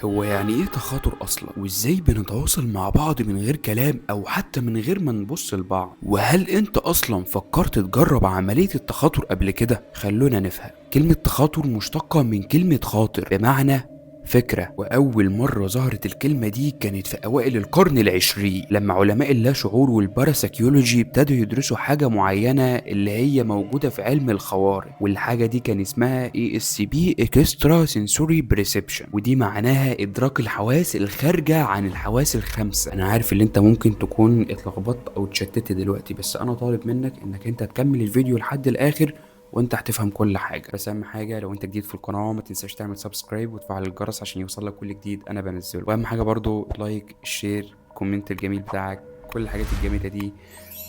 هو يعني ايه تخاطر اصلا؟ وازاي بنتواصل مع بعض من غير كلام او حتى من غير ما نبص لبعض؟ وهل انت اصلا فكرت تجرب عملية التخاطر قبل كده؟ خلونا نفهم. كلمة تخاطر مشتقة من كلمة خاطر بمعنى فكرة، وأول مرة ظهرت الكلمة دي كانت في أوائل القرن العشرين لما علماء اللاشعور والباراسايكولوجي ابتدوا يدرسوا حاجة معينة اللي هي موجودة في علم الخوارق، والحاجة دي كان اسمها ESP Extra Sensory Perception، ودي معناها إدراك الحواس الخارجة عن الحواس الخمسة. أنا عارف إن أنت ممكن تكون اتلخبطت أو اتشتت دلوقتي، بس أنا طالب منك إنك أنت تكمل الفيديو لحد الآخر وانت هتفهم كل حاجة. بس اهم حاجة لو انت جديد في القناة ما تنساش تعمل subscribe وتفعل الجرس عشان يوصلك كل جديد انا بنزله، واهم حاجة برضو like share comment الجميل بتاعك، كل الحاجات الجميلة دي،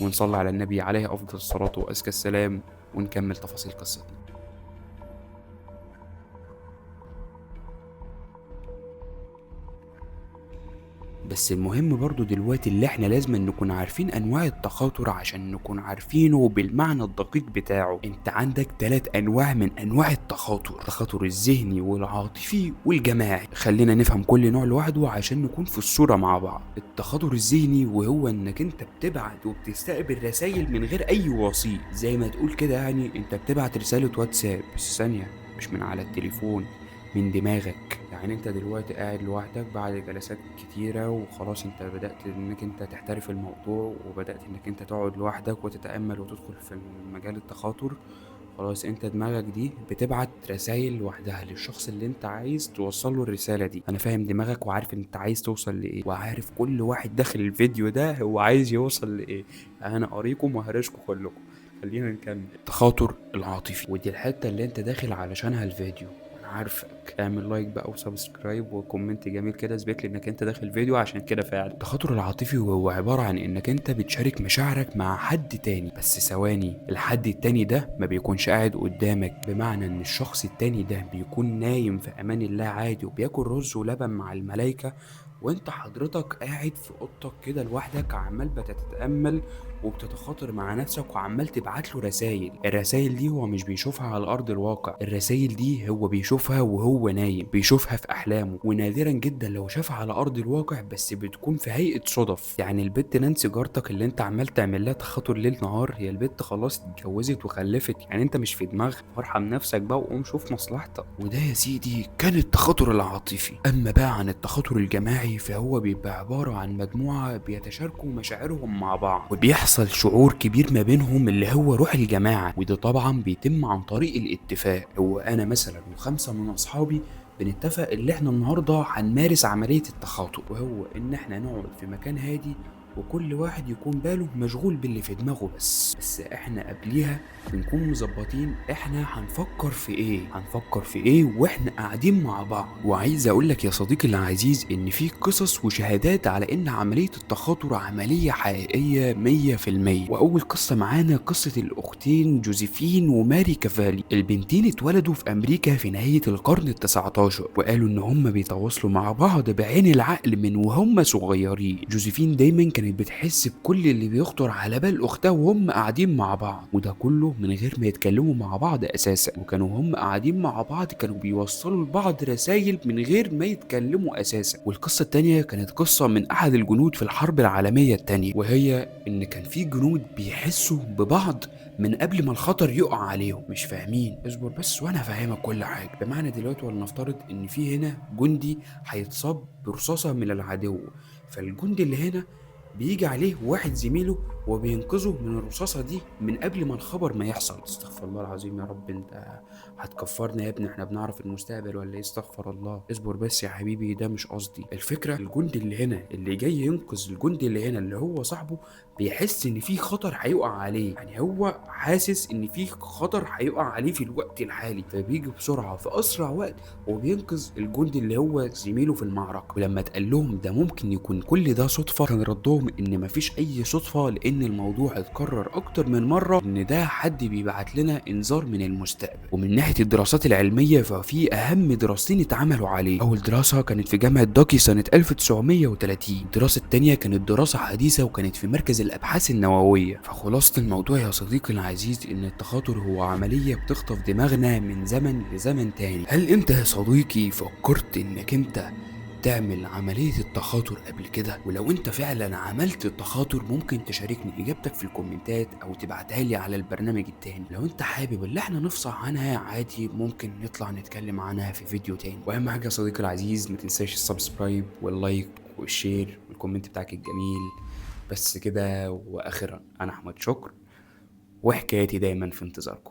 ونصلي على النبي عليه افضل الصلاة وازكى السلام، ونكمل تفاصيل قصتنا. بس المهم برضو دلوقتي اللي احنا لازم نكون عارفين انواع التخاطر عشان نكون عارفينه بالمعنى الدقيق بتاعه. انت عندك 3 انواع من انواع التخاطر: التخاطر الذهني والعاطفي والجماعي. خلينا نفهم كل نوع لوحده عشان نكون في الصورة مع بعض. التخاطر الذهني وهو انك انت بتبعت وبتستقبل رسائل من غير اي وسيط، زي ما تقول كده يعني انت بتبعت رسالة واتساب، بس ثانية مش من على التليفون، من دماغك. يعني انت دلوقتي قاعد لوحدك بعد جلسات كتيرة وخلاص انت بدأت انك انت تحترف الموضوع، وبدأت انك انت تقعد لوحدك وتتأمل وتدخل في مجال التخاطر. خلاص انت دماغك دي بتبعت رسائل لوحدها للشخص اللي انت عايز توصل له الرسالة دي. انا فاهم دماغك وعارف انت عايز توصل لايه، وعارف كل واحد داخل الفيديو ده هو عايز يوصل لايه. انا قاريكم وهرشكم كلكم. خلينا نكمل. التخاطر العاطفي، ودي الحتة اللي انت داخل علشانها الفيديو، عارفك. اعمل like بقى و subscribe و comment جميل كده اثبت لي انك انت داخل فيديو عشان كده فعلا. التخاطر العاطفي وهو عبارة عن انك انت بتشارك مشاعرك مع حد تاني، بس ثواني، الحد التاني ده ما بيكونش قاعد قدامك، بمعنى ان الشخص التاني ده بيكون نايم في امان الله عادي وبياكل رز ولبن مع الملايكة، وانت حضرتك قاعد في اوضتك كده لوحدك عمال بتتأمل وبتتخاطر مع نفسك وعمال تبعت له رسائل. الرسائل دي هو مش بيشوفها على ارض الواقع، الرسائل دي هو بيشوفها وهو نايم، بيشوفها في احلامه، ونادرا جدا لو شافها على ارض الواقع بس بتكون في هيئة صدف. يعني البت نانسي جارتك اللي انت عمال تعمل لها تخاطر ليل نهار، هي البت خلاص اتجوزت وخلفت، يعني انت مش في دماغك، فارحم نفسك بقى وقوم شوف مصلحتك. وده يا سيدي كان التخاطر العاطفي. اما بقى عن التخاطر الجماعي فهو بيبقى عبارة عن مجموعة بيتشاركوا مشاعرهم مع بعض، وبيحصل شعور كبير ما بينهم اللي هو روح الجماعة، وده طبعا بيتم عن طريق الاتفاق. هو انا مثلا و5 من اصحابي بنتفق اللي احنا النهاردة هنمارس عملية التخاطر، وهو ان احنا نقعد في مكان هادي وكل واحد يكون باله مشغول باللي في دماغه بس احنا قبليها بنكون مظبطين احنا هنفكر في ايه، هنفكر في ايه واحنا قاعدين مع بعض. وعايز اقولك يا صديقي العزيز ان في قصص وشهادات على ان عملية التخاطر عملية حقيقية 100%. واول قصة معانا قصة الاختين جوزيفين وماري كافالي. البنتين اتولدوا في امريكا في نهاية القرن ال19، وقالوا ان هم بيتواصلوا مع بعض بعين العقل من وهم صغيرين. جوزيفين دايما كانت بتحس بكل اللي بيخطر على بال اختها وهم قاعدين مع بعض، وده كله من غير ما يتكلموا مع بعض اساسا. وكانوا هم قاعدين مع بعض كانوا بيوصلوا لبعض رسائل من غير ما يتكلموا اساسا. والقصه التانية كانت قصة من احد الجنود في الحرب العالمية التانية، وهي ان كان في جنود بيحسوا ببعض من قبل ما الخطر يقع عليهم. مش فاهمين؟ اصبر بس وانا فاهمك كل حاجة. بمعنى دلوقتي ولنفترض ان في هنا جندي هيتصاب برصاصه من العدو، فالجندي اللي هنا بيجي عليه واحد زميله وبينقذه من الرصاصة دي من قبل ما الخبر ما يحصل. استغفر الله العظيم يا رب، انت هتكفرنا يا ابني، احنا بنعرف المستقبل ولا ايه؟ استغفر الله. اصبر بس يا حبيبي، ده مش قصدي. الفكرة الجندي اللي هنا اللي جاي ينقذ الجندي اللي هنا اللي هو صاحبه بيحس ان في خطر هيقع عليه، يعني هو حاسس ان في خطر هيقع عليه في الوقت الحالي، فبيجي بسرعة في اسرع وقت وبينقذ الجندي اللي هو زميله في المعركة. ولما اتقال لهم ده ممكن يكون كل ده صدفة، كان ردهم ان مفيش اي صدفة، لان الموضوع اتكرر اكتر من مرة، ان ده حد بيبعت لنا انذار من المستقبل. ومن ناحية الدراسات العلمية ففي اهم دراستين اتعملوا عليه. اول دراسة كانت في جامعه داكي سنة 1930، الدراسة الثانية كانت دراسة حديثه وكانت في مركز الابحاث النووية. فخلاصه الموضوع يا صديقي العزيز ان التخاطر هو عملية بتخطف دماغنا من زمن لزمن تاني. هل انت يا صديقي فكرت انك انت تعمل عملية التخاطر قبل كده؟ ولو انت فعلا عملت التخاطر ممكن تشاركني اجابتك في الكومنتات او تبعتها لي على البرنامج التاني. لو انت حابب اللي احنا نفصح عنها عادي ممكن نطلع نتكلم عنها في فيديو تاني. واهم حاجة يا صديقي العزيز ما تنساش ال subscribe وال like وال share وال comment بتاعك الجميل. بس كده، واخيرا انا احمد شكر، وحكايتي دايما في انتظاركم.